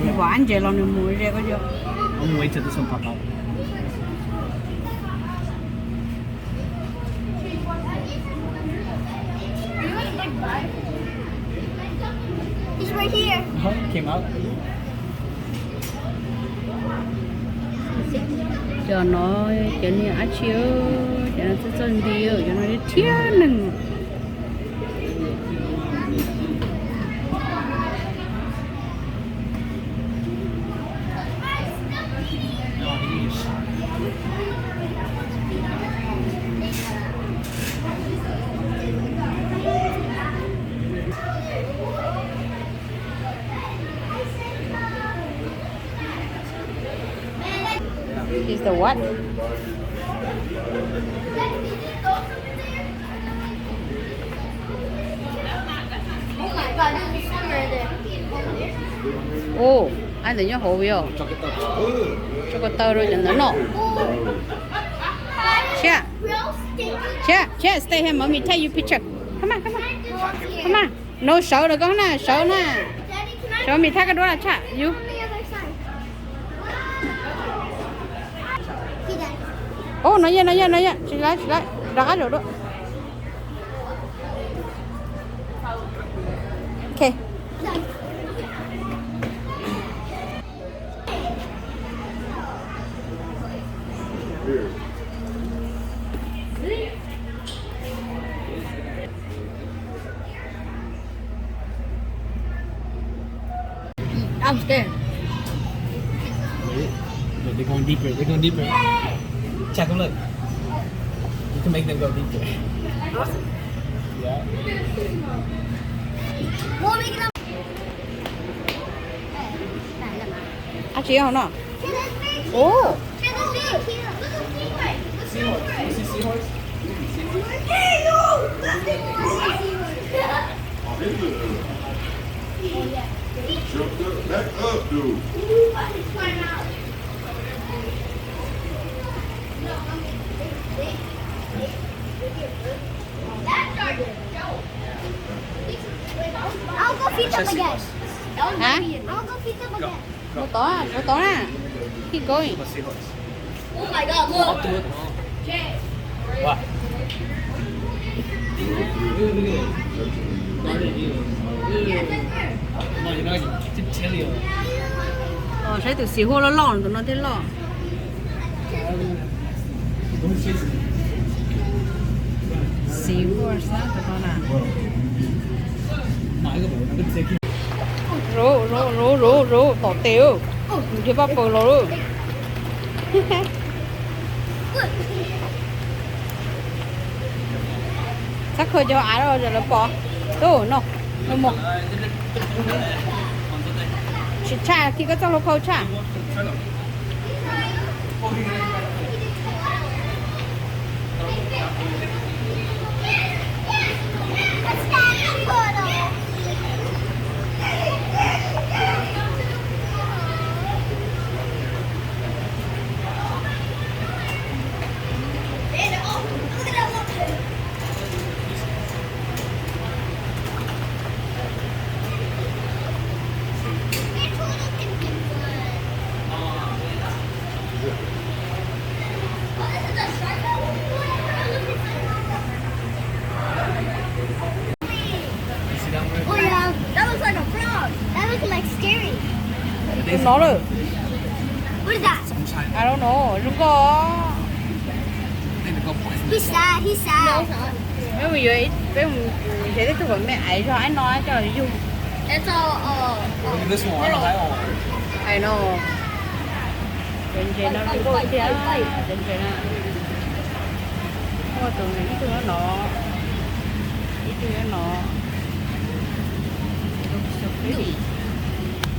Vov ab ntses los nws mus ze koj cov. He's right here. Cov no, cov niag dab tsi, cov no txawj txawj nti, cov no thiab neeg. Is the what? Ub, ab ntawd nyob hauv yog. Tso ko taw rau cov ntawd no. Siab, siab, siab, stay here, mommy take you picture. Come on, come on. Come on. No, sawv lawm koj na, sawv na. Sawv, mì thab koj duab los tshaj yus. Ub, no yog, no yog, no yog, tsis laib, tsis laib, rov qab zaum dua. Ok. I'm scared. Wait, no, they're going deeper. They're going deeper. Jack, come look. You can make them go deeper. Yeah. We'll make it up. Ab tsi hauv no? Ub. Back up, dude. I'll go feed them again. Hả? I'll go feed them again. Mus tod, mus tod na. Keep going. Oh my God, look. What? Saib tus xim huab loj loj tus no thiab loj. Xim huab xab tus no na. Rau, rau, rau, rau, rau, tom tes, nws dhia paj paws los lawm. Txhob khaws cov av los lawv pom. Tus no, no mus. Tsis tshaj, khi koj txoj hlua khau tshaj. Oh yeah, that looks like a frog. That looks like scary. Tus no lawm. What is that? I don't know, zoo nkauj. He's sad, he's sad. Peb mus yuav, peb mus nrhiav tej tug kom me aiv zog ib no coj los yug. Hais no. Cov ntses no zoo nkauj tiag, cov ntses no. Muaj tus ib tug nyob no, ib tug nyob no. Ib tug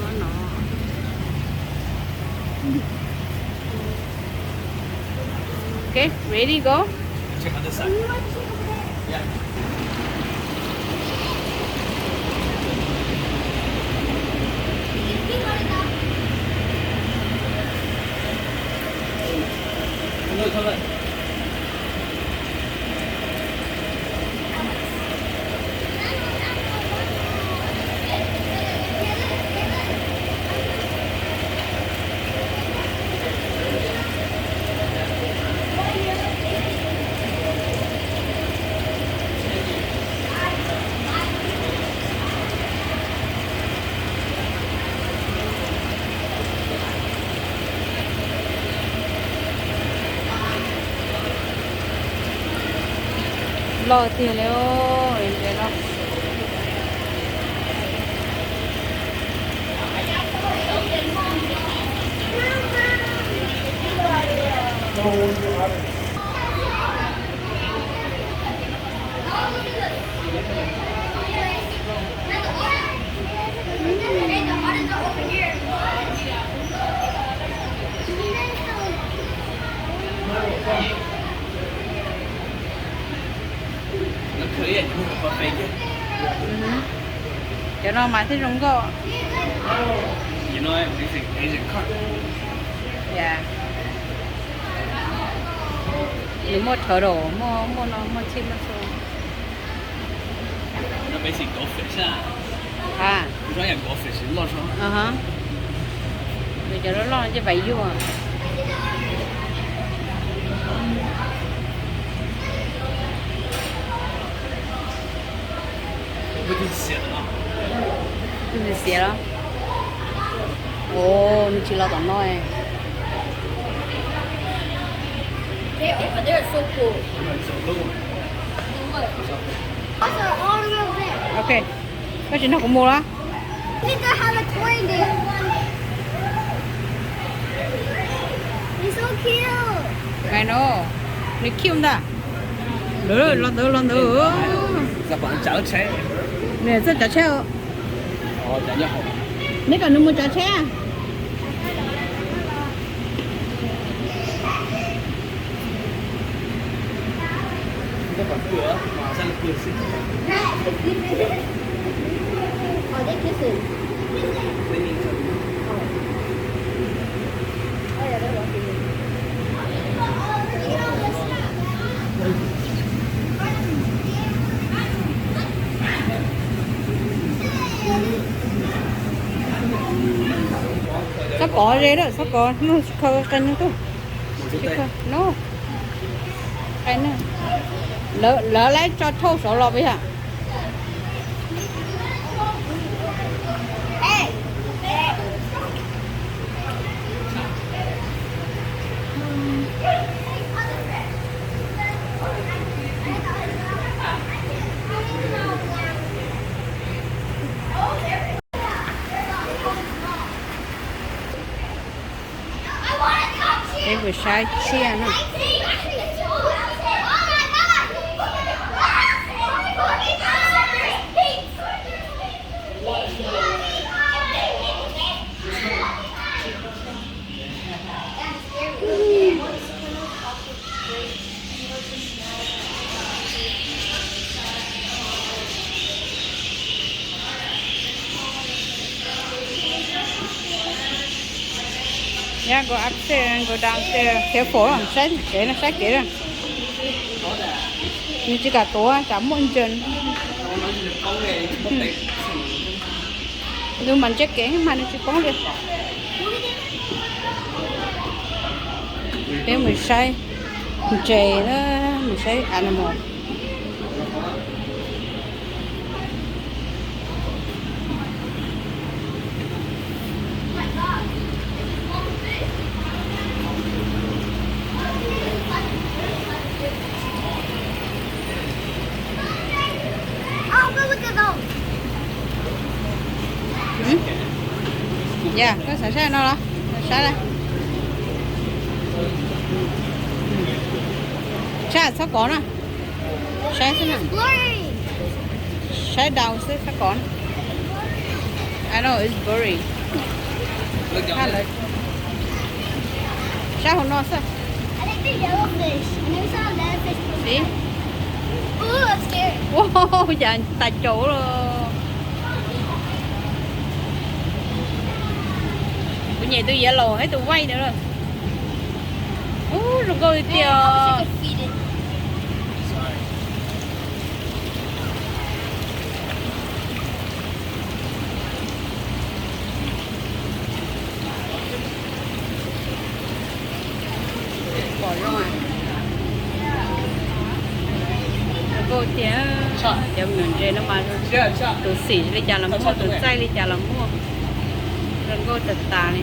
nyob no. Okay, ready, go. Koj tiag li os, ntses no. Cov no mas thiaj zoo nkauj. Nws muaj turtle, muaj, muaj no, muaj txhij muaj txhu. Nws cov loj loj ces pais yuag. Tus ntxim xiav los? Ua, nws tsis los tom no. Ok, koj tsis nrog kuv mus los? Nws cute ntag. Los ntawd, los ntawd. Nws txawj tsav tsheb. Neb kom nws mus tsav tsheb. Xob kov ze lawm, xob kov, khaws qe neeg tuaj. No, qe neeg. Lawv, lawv laib tso thauj saud los puas yog? Peb mus saib tsiaj na. Yeah, go upstairs and go downstairs. Careful, saib kev na, saib kev na. Nws tsis kam tuav, tsam muaj ntses. Nws mas ntsia kev mas nws tsis poob li. Peb mus saib ntses na, mus saib animal. Yog koj xav saib no los saib. Saib xob kov na. Saib xwb na. Saib daus xwb, xob kov na. I know it's boring. Saib hauv no xwb. Wow, cas tas caum los. Kuv nyiam tus yellow thiab tus white ntawd lawm. Ub, zoo nkauj tiag tiag. Pom zoo, zoo nkauj tiag. Cov nyuam ntses no mas tus xim li cas los muaj, tus txaij li cas los muaj. Zoo nkauj tas tas li.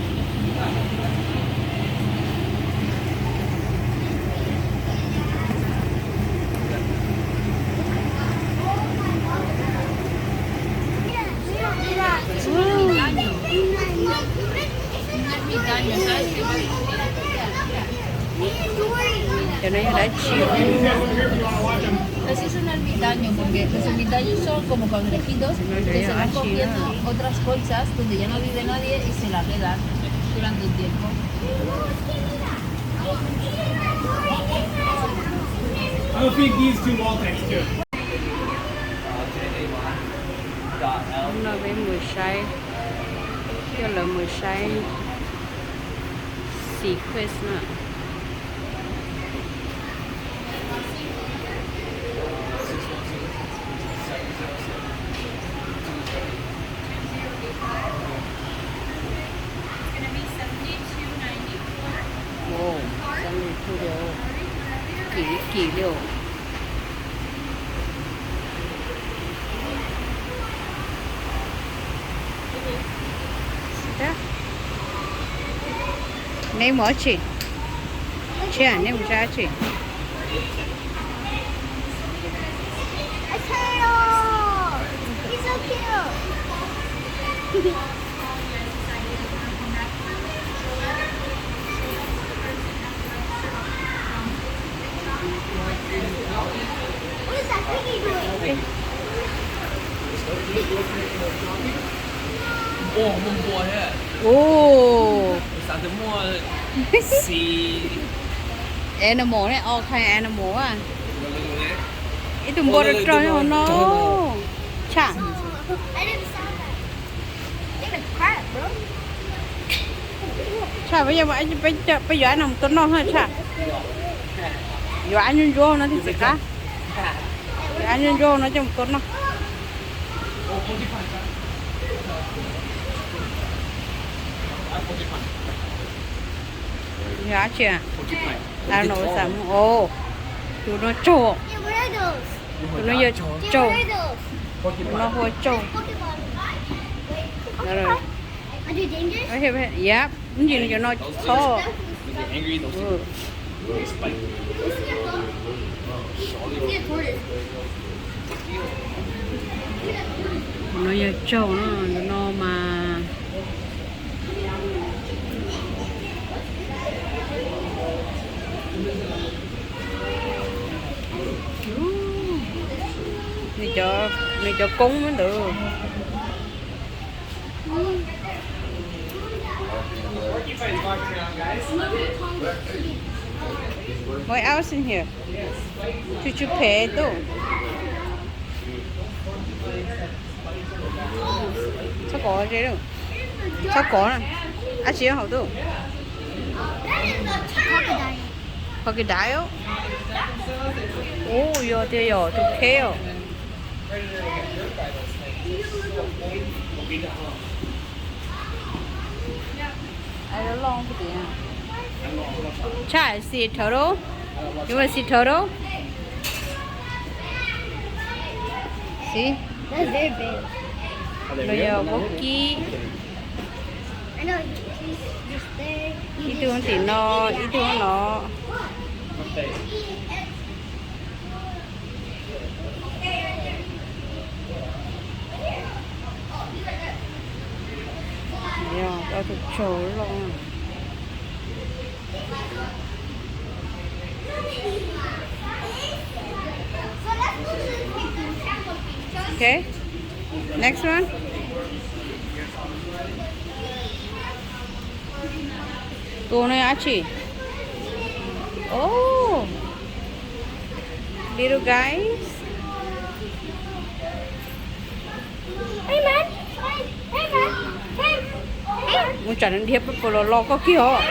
Cov no yog dab tsi? Así son ermitaños, porque los ermitaños son como cangrejitos que se van comiendo otras colchas donde ya no vive nadie y se las quedan durante un tiempo. I don't think these two Voltex do. Hnub no peb mus saib, coj lawv mus saib sequence na. Ồ, seventy two triệu. Kỷ, kỷ lục. Neb mus dab tsi? Tshiab, neb mus saib dab tsi? A turtle! He's so cute! What is that piggy doing? Ồ, animal ne, all kind animal a. Ib tug npua rog rog nyob hauv no. Tshaj. Tshaj, peb yuav, peb yuav no mus tua noj na Tshaj. Yuav ab ntsuab ntsuab no thiaj tsis qab. Yuav ab ntsuab ntsuab no coj mus tua noj. Yog dab tsi? Tus no tsaug. Tus no yog tsaug. Tus no hu ua tsaug. Yep, ntsis nws cov no txhob. Tus no yog tsaug na, tus no mas. Nws cov, nws cov koob ntawd. What else in here? Tsw tsw phem tuj. Txhob kov ze, txhob kov na. Dab tsi nyob hauv tuj? Crocodile. Ub, yog tiag, yog tus khev os. Tshaj, see a turtle? You wanna see turtle? See? That's very big. No yog vaub kib. I know, he's just there. Ib tug tim no, ib tug no. Tau tus tsaug loj. Okay, next one. Tus no dab tsi? Oh, little guys. Mus tsam nws dhia paj puas los los koj kiag os.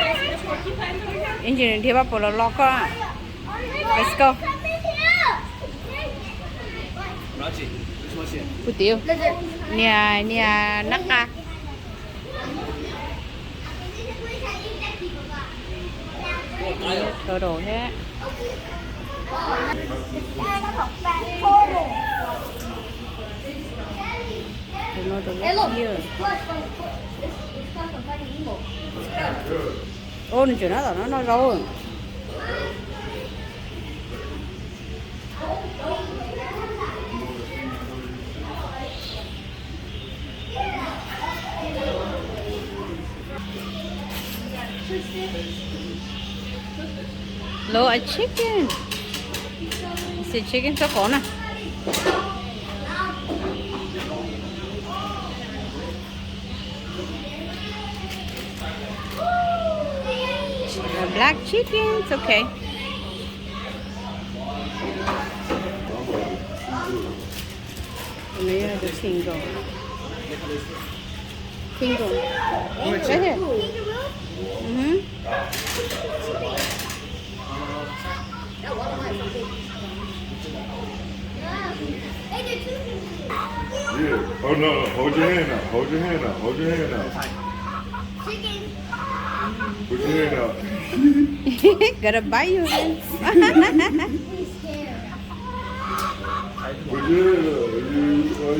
Ib ntsis nws dhia paj puas los los koj. Let's go. Kuv tiv, niag, niag nab qa. Turtle thiab. Tus no tus loj tiag. Ub, nws tseem nyob tom no noj zaub. Lov a chicken. Xi chicken txog qov na. Black chicken, it's okay. And then you have the tingle. Tingle. Right here. Mm-hmm. Yeah. Oh no, no. Hold your hand up. Hold your hand up. Hold your hand up. Put your hand up. Gotta bite your hands. Put your hand up. You, why you